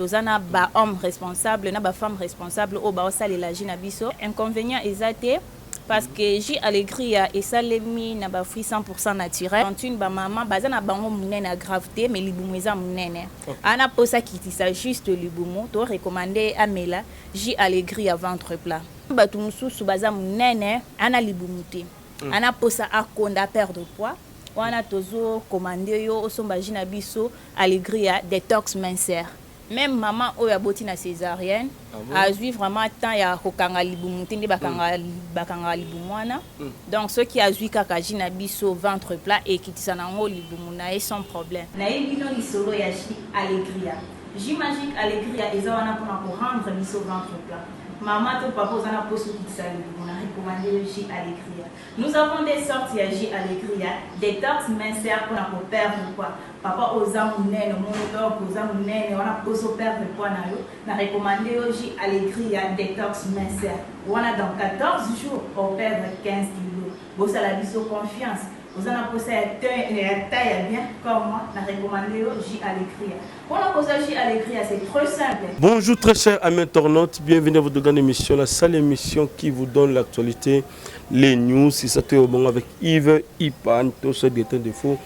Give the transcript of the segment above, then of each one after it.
Toza na ba homme responsable na bafemme responsable oyo baosalela jus na biso. Inconvénient eza te, parce que jus Alegria esalemi na bafruit 100 naturel. Antune, bamama baza na bango monene ya grave te, mais libumu eza monene, ana mposa kitisa juste libumu, torecommander amela jus Alegria ventre plat. Bato mosusu baza monene, ana libumu te, ana mposa akonda, aperdre poids, wana tozocommander yo osomba jus na biso Alegria détox minceur. Même mama oyo aboti na césarienne, Ah bon? Azwi vraiment temps ya kokanga libumu te nde bakangaka libumu wana. Donc soki azwi kaka jus na biso ventre plat, ekitisa nango libumu na ye sans problème. Nayebi bino lisolo ya jus Alegria. Jus magique Alegria eza wana mpona korendre biso ventre plat. Mama to papa oza na mposa okitisa libumu, na recommander yo jus Alegria. Nous avons des sortes ya jus Alegria: détox minceur mpona koperdre poids. Papa oza monene, omoni, donc oza monene wana, mposa operdre poids na yo, na recommander yo jus Alegria détox minceur wana. Dans 14 jours, operdre 15 kilos. Bosala biso confiance. Oza na mposa ya taille ya bien comme moi, na recommander yo jus Alegria. Mpona kozwa jus Alegria, c'est trop simple. Bonjour très chers amis internautes, bienvenue à votre grande émission, la seule émission qui vous donne l'actualité, les news. C'est ça tout bon avec Yves Ipan, tout ce directeur défaut.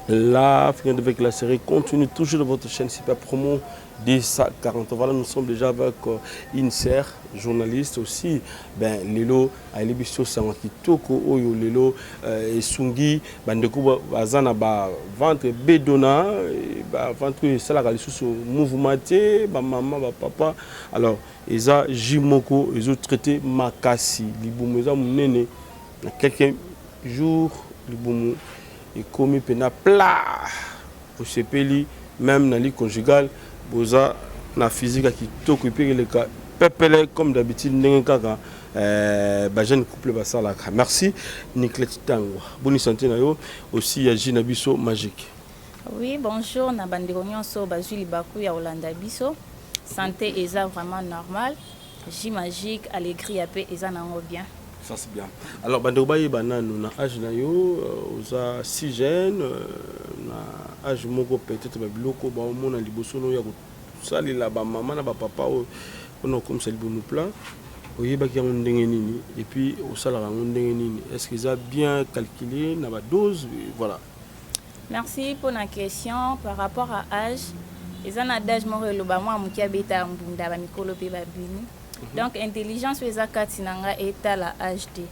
La fin avec la série continue toujours de votre chaîne Super Promo 1040. Voilà, nous sommes déjà avec une sœur journaliste aussi. Ben, lelo, ayebi biso sango kitoko oyo lelo esungi bandeko baza na ba ventre bedona, ba ventre oyo esalaka lisusu mouvement te, bamama, bapapa. Alors eza jus moko ezotraiter makasi libumu eza monene. Na quelques jours, libumu ekomi mpenza plat, osepeli même na lit conjugal, boza na physique ya kitoko epe eleka pepele comme d'habitude, ndenge kaka bajeune couple basalaka. Merci Niclet Tangwa, boni santé na yo aussi ya jus na biso magique? Oui, bonjour na bandeko nyonso bazwi libaku ya kolanda biso. Santé eza vraiment normal. Jus magique Alegria mpe eza nango bien. Ça c'est bien. Alors bandeko bayeba nanu na âge na yo, oza si jeune, na âge moko peut-être babiloko baomona liboso no ya kosalela bamama na bapapa oyo mpona kokomisa libumu plat, oyebaki yango ndenge nini? Et puis osalaka yango ndenge nini? Est ce que eza bien calculé na badose? Voilà. Merci pour la question. Par rapport à âge, eza na adage moko eloba: mwa moke abeta mbunda, bamikolo mpe babini. Donc intelligence oyo eza kati na nga etala âge te.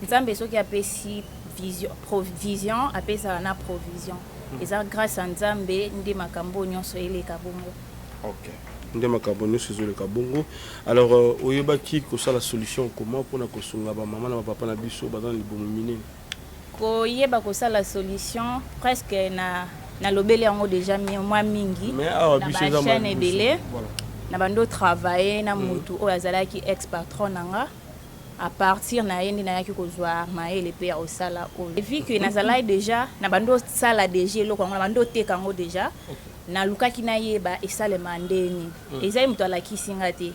Nzambe soki apesi vision, provision apesaka na provision. Eza grâce ya Nzambe nde makambo oyo nyonso eleka bongo. Ok, nde makambo nyonso ezoleka bongo. Alors oyebaki kosala solution comment mpona kosunga bamama na bapapa na biso baza na libumu minene? Koyeba kosala solution, presque na nalobeli yango déjà mwa mingi Mais awa na biso eza bachaîne ma ebele. Voilà. Na bando travailler na motu oyo azalaki ex patron na nga. À partir na ye nde nayaki kozwa mayele mpe ya kosala oyo. Vu que nazalaki déjà na bando osala déjà eloko yango, na bando oteka yango déjà, nalukaki nayeba esalema ndeni. Ezali moto alakisi nga te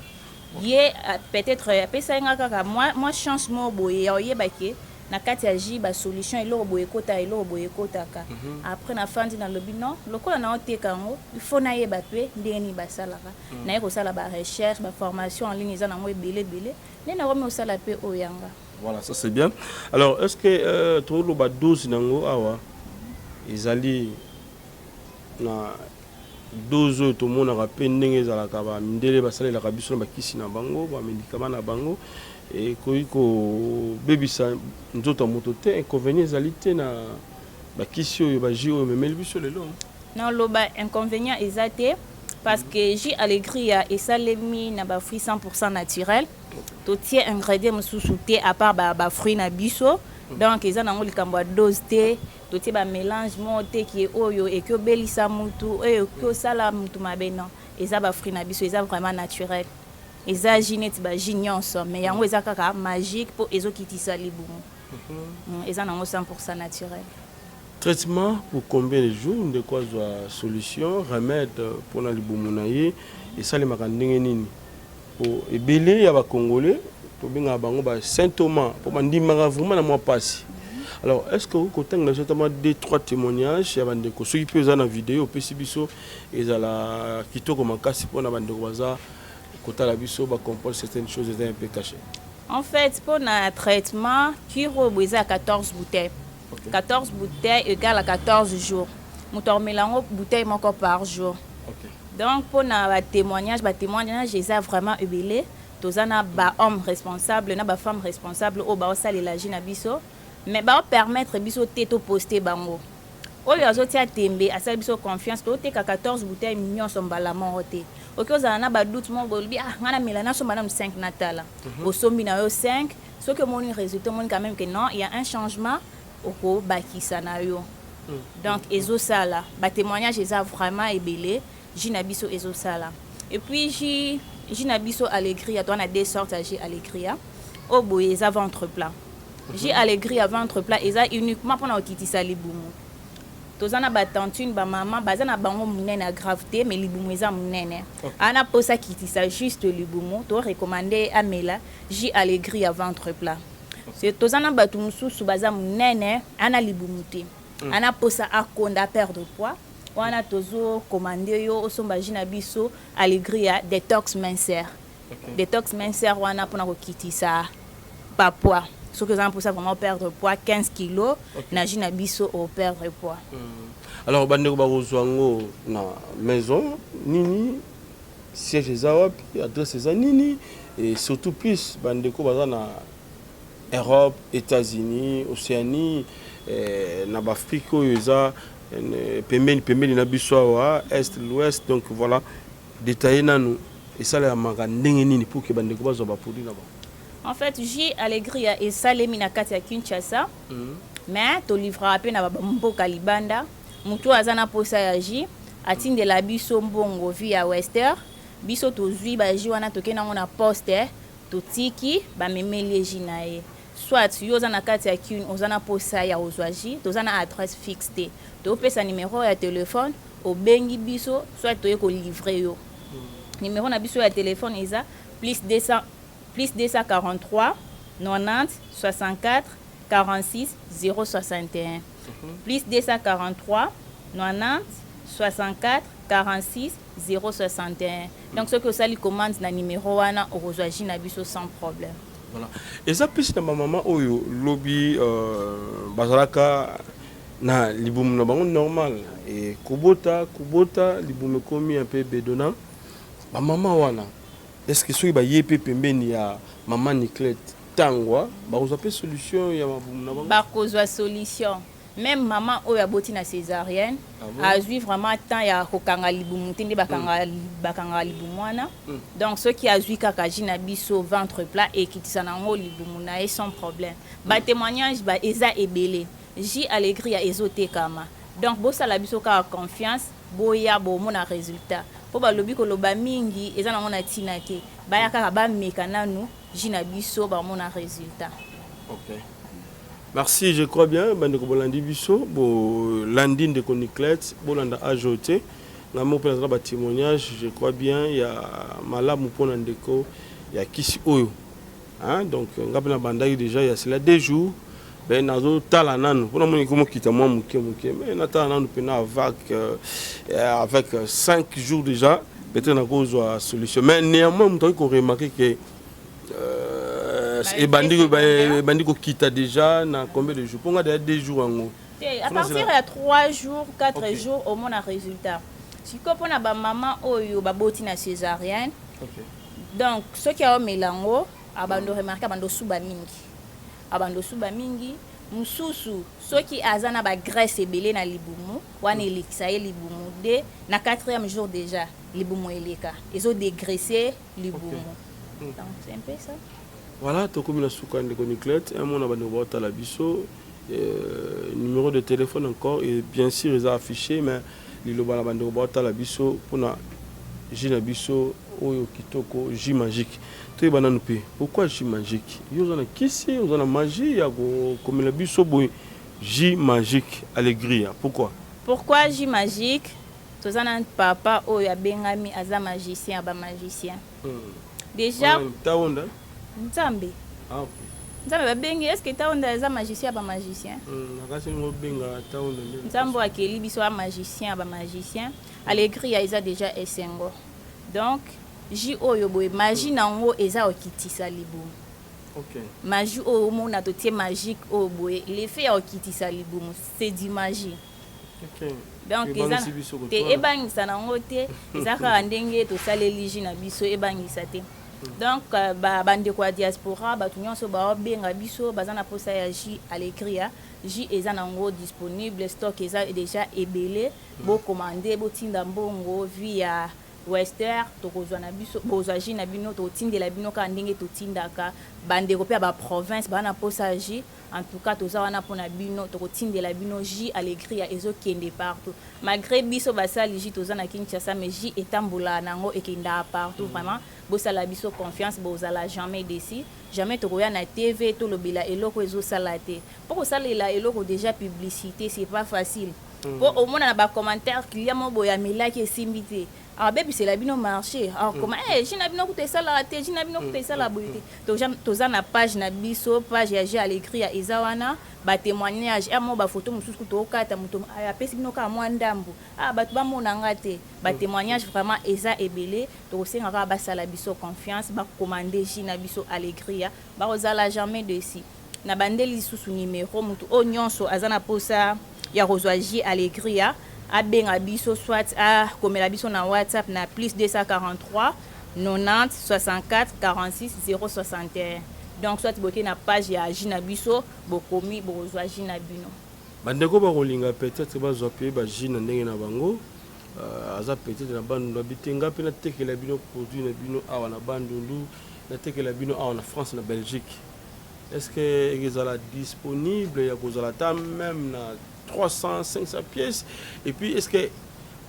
ye, peut-être apesaki nga kaka mwa chance moko boye ya oyeba ke na kati ya jus basolution, eloko boye ekota, eloko boye ekotaka. Après nafandi, nalobi non, lokola naoteka yango, il faut nayeba mpe ndenge nini basalaka. Naye kosala barecherche, baformation en ligne eza nango ebele ebele, nde nakomi kosala mpe oyo yanga. Voilà, ça c'est bien. Alors est ce que toloba dose nango awa ezali na dose oyo tomonaka mpe ndenge ezalaka, bamindele basalelaka biso na bakisi na bango, bamédicament na bango, ekoki kobebisa nzoto ya moto te? Inconvénient ezali te na bakisi oyo, bajus oyo ememeli biso lelo? Naloba inconvénient eza te, parce que jus Alegria esalemi na bafruit 100 naturel. Totie ingrédient mosusu te à part bafruit na biso. Donc eza nango likambo ya dose te. Totie bamélange moko te ke oyo eki obelisa mutu, oyo eki osala mutu mabe. Non, eza bafruit na biso, eza vraiment naturel. Eza jus neti bajus nyonso, mais yango eza kaka magique mpo ezokitisa libumu. Eza nango 100 naturel. Traitement pour combien de jours ndeko azwa solution, remède mpona libumu na ye? Esalemaka ndenge nini? Po ebele ya bacongolais tobengaka bango ba saint Thomas, mpo bandimaka vraiment na mwa mpasi. Alors, est ce que okoki kotangela biso ata mwa deux trois témoignages ya bandeko? Soki mpe oza na video, opesi biso, ezala kitoko makasi mpona bandeko baza kotala biso, bacomprendre certaines choses eza un peu caché. En fait, mpona traitement, cure oyo boye eza ya 14 bouteilles. 14 bouteilles égale à 14 jours. Moto akomela yango bouteille moko par jour. Donc mpona batémoignage, batémoignage eza vraiment ebele. Toza na bahomme responsable na bafemme responsable oyo baosalela jus na biso, mais baopermettre biso te toposte bango. Oyo azotia tembe, asali biso confiance. Toteka 14 bouteille nyonso mbala moko te. Oki ozala na badoute moko, bolobi: "Ah, ngai namela, nasomba nanu 5, natala." Osombi na yo 5, soki omoni résultat, omoni quand même que non, il y a un changement, okobakisa na yo. Donc ezosala, batémoignage eza vraiment ebele. Jus na biso ezosala. Et puis jus na biso Alegria, toza na deux sortes ya jus Alegria. Oyo boye eza ventre plat. Jus Alegria ventre plat eza uniquement mpona kokitisa libumu. Toza na batantine, bamama baza na bango monene ya grave te, mais libumu eza monene. Ana mposa akitisa juste libumu, torecommande amela jus Alegria ventre plat. Toza na bato mosusu baza monene, ana libumu te, ana mposa akonda, perdre poids. Wana tozokomande yo osomba jus na biso Alegria détox minceur. Détox minceur wana mpona kokitisa bapoids. Soki oza na mposa vraiment perdre poids 15 kilo, na jus na biso operdre poids. Alors, bandeko bakozwa yango na maison nini? Siège eza wapi? Adresse eza nini? Et surtout plus bandeko baza na Europe, États-Unis, Océanie, na baAfrique oyo eza pembeni pembeni na biso awa, est, l'ouest. Donc voilà, détaillé nanu, esalemaka ndenge nini pour ke bandeko bazwa baproduit na bango? En fait, jus Alegria esalemi na kati ya Kinshasa, mais tolivraka mpe na bamboka libanda. Motu aza na mposa ya jus, atindela biso mbongo via Western. Biso tozwi bajus wana, tokende yango na poste, totiki, bamemeli ye jus na ye. Soit yo oza na kati ya Kine, oza na mposa ya kozwa jus, toza na adresse fixe te. Topesa numéro ya telefone, obengi biso, soit toye kolivre yo. Numéro na biso ya telefone eza plus 200, plus 243 90 64 46 061, plus 243 90 64 46 061. Donc soki osali commande na numéro wana, okozwa jus na biso sans problème. Voilà, eza mpesi na bamama oyo lobi bazalaka na libumu na bango normal e kobota kobota, libumu ekomi un peu bedona. Bamama wana, est ce que soki baye mpe pembeni ya mama Niclette Tangwa, bakozwa mpe solution ya mabumu na bango? Bakozwa solution. Même mama oyo aboti na césarienne, Ah bon? azwi vraiment temps ya kokanga libumu te nde bakangaka libumu wana. Donc soki azwi kaka jus na biso ventre plat, ekitisa nango libumu na ye sans problème. Batémoignage ba eza ebele. Jus Alegria ezotekama. Donc bosala biso kaka confiance, boya, bomona résultat. Mpo balobi koloba mingi eza nango na ntina te. Baya kaka, bameka nanu jus na biso, bamona résultat. Ok, merci. Je crois bien bandeko bolandi biso, bolandi ndeko Niclette, bolanda age oyo te. Ngai moko mpe nazala batémoignage, je crois bien, ya malamu mpona ndeko ya kisi oyo, hein? Donc ngai mpe nabandaki déjà ya cela 2 jours. Ben, nazotala nanu mpona moni komokita mwa moke moke, mais natala nanu mpena avec 5 jours déjà, peut-être nakozwa solution. Mais néanmoins moto akoki koremarquer ke ebandi kokita déjà na combien de jours? Mpo nga déjà 2 jours yango. Te, à partir ya 3 jours, 4 jours, omona résultat. Sikoyo mpona bamama oyo baboti na césarienne, donc soki aomela yango, abando remarque, abando osuba mingi, abando osuba mingi. Mosusu soki aza na bagraisse ebele na libumu wana, elekisa ye libumu de na quatrième jour déjà libumu eleka, ezodégraisse libumu. Donc c'est un peu ça. Voilà, tokomi na suka. Ndeko Niclette, un mot na bandeko baotala biso. Numéro de téléphone encore, et bien sûr eza affiché, mais liloba na bandeko baotala biso mpona jus na biso oyo kitoko, jus magique. Toyeba nanu mpe pourquoi jus magique. Yo oza na kisi, oza na magie ya kokomela biso boye jus magique Alegria, pourquoi? Pourquoi jus magique? Toza na papa oyo abengami aza magicien ya bamagicien déjà. Taonda. Nzambe. Ah, ok. Nzambe babengi, est ce que Taonda eza magicien ya bamagicien? Nakasi ngo obenga Taonda nde. Nzambe akeli biso ya magicien ya bamagicien. Alegria eza déjà esengo. Donc jus oyo boye, magie nango eza kokitisa libumu. Magie oyo omona totie magique oyo boye, l'effet ya kokitisa libumu, c'est du magie. Donc eza Ebangisi biso te. Kotwala. Ebangisa nango te, eza kaka ndenge tosaleli jus na biso, ebangisa te. Donc bandeko ya diaspora, bato nyonso baobenga biso, baza na mposa ya jus Alegria, jus eza nango disponible, stock eza déjà ebele. Bokomande, botinda mbongo via Western, tokozwa na biso, bozwa jus na bino, totindela bino kaka ndenge totindaka. Bandeko mpe ya baprovince baa na mposa ya jus, en tout cas toza wana mpona bino, tokotindela bino jus Alegria. Ezokende partout, malgré biso basali jus toza na Kinshasa, mais jus etambolaka nango, ekendaka partout. Vraiment, bosala biso confiance, bozala jamais déçus, jamais. Tokoya na TV tolobela eloko ezosala te. Mpo kosalela eloko déjà publicité, c'est pas facile, mpo omona na bacommentaire client moko boye amelaki, esimbi te, abebisela bino marché, akoma jus na bino kuta esalaka te, jus na bino kuta esalaka boye te. Toza na page na biso, page ya jus Alegria eza wana, batémoignage mo bafoto mosusu kuta okata moto apesi bino kaka mwa ndambo, ah, bato bamona nga te. Batémoignage vraiment eza ebele. Tokosenga kaka basala biso confiance, bakomande jus na biso Alegria, bakozala jamais déçus. Na bandeli lisusu numéro, motu oyo nyonso aza na mposa ya kozwa jus Alegria, abenga biso, soit akomela biso na WhatsApp na +243 90 64 46 061. Donc soit boke na page ya jus na biso, bokomi, bokozwa jus na bino. Bandeko bakolinga peut-être bazwa mpe bajus na ndenge na bango, aza peut-être na Bandundu, abi te, nga mpe natekela bino produit na bino awa na Bandundu, natekela bino awa na France, na Belgique, est ce que ekozala disponible ya kozala ata même na 300, 500 pièces? Et puis est ce que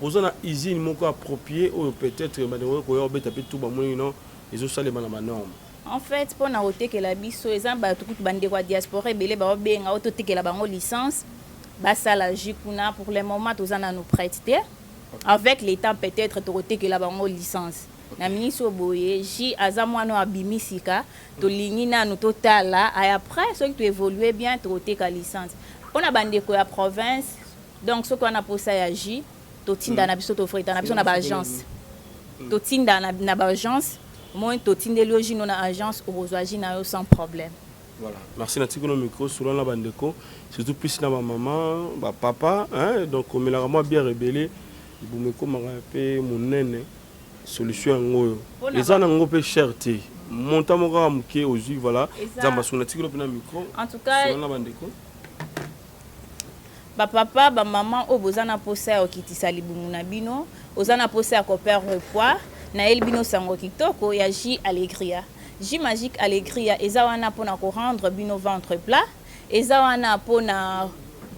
boza na usine moko approprié oyo peut-être bandeko koya kobeta mpe tu bamoni no ezosalema na banorme? En fait, mpona kotekela biso, eza bato kutu, bandeko ya diaspora ebele baobenga oyo totekela bango licence, basala jus kuna. Pour le moment toza nanu prête te. Avec le temps peut-être tokotekela bango licence. Na minisi oyo boye, jus aza mwana oyo abimi sika, tolingi nanu totala, et après soki toévolue bien, tokoteka licence mpona bandeko ya province. Donc soki wana mposa ya jus, totinda na biso, tofreta na biso na baagence, totinda na baagence. Moi totindeli yo jus no na agence, okozwa jus na yo sans problème. Voilà, merci. Natiki no micro, solo na bandeko, surtout plus na bamama, bapapa, hein. Donc omelaka mwa bière ebele, libumu ekomaka mpe monene. Solution yango oyo eza nango mpe cher te, montant moko kaka moke ozwi, voilà. Nzambe asunga. Natiki no mpe na micro. En tout cas, solo na bandeko. Bapapa, bamama oyo boza na mposa ya kokitisa libumu na bino, oza na mposa ya koperdre poids, nayeli bino sango kitoko ya jus Alegria. Jus magique Alegria eza wana mpona korendre bino ventre plat, eza wana mpona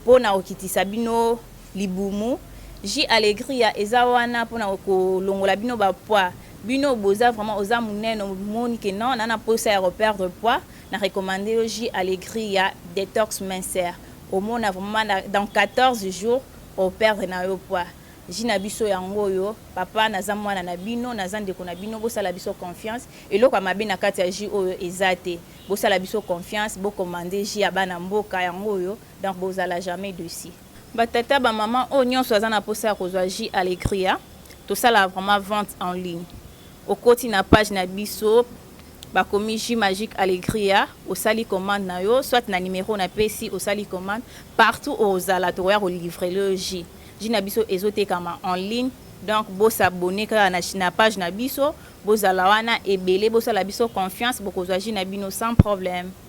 kokitisa bino libumu. Jus Alegria eza wana mpona kolongola bino bapoids. Bino boza vraiment, oza monene, omoni ke non, na mposa ya koperdre poids, na recommande yo jus Alegria détox minceur. Omona vraiment dans 14 jours operdre na yo poids. Jus na biso yango oyo. Papa, naza mwana na bino, naza ndeko na bino, bosala biso confiance. Eloko ya mabe na kati ya jus oyo eza te. Bosala biso confiance, bokomande jus ya bana mboka yango oyo. Donc bozala jamais déçus. Batata, bamama oyo nyonso aza na mposa ya kozwa jus Alegria, tosala vraiment vente en ligne. Okoti na page na biso, bakomi jus magique Alegria, osali commande na yo, soit na numéro napesi, osali commande, partout ozala, tokoya kolivre le jus. Jus na biso ezotekama en ligne. Donc bosabone kaka na page na biso, bozala wana ebele, bosala biso confiance, bokozwa jus na bino sans problème.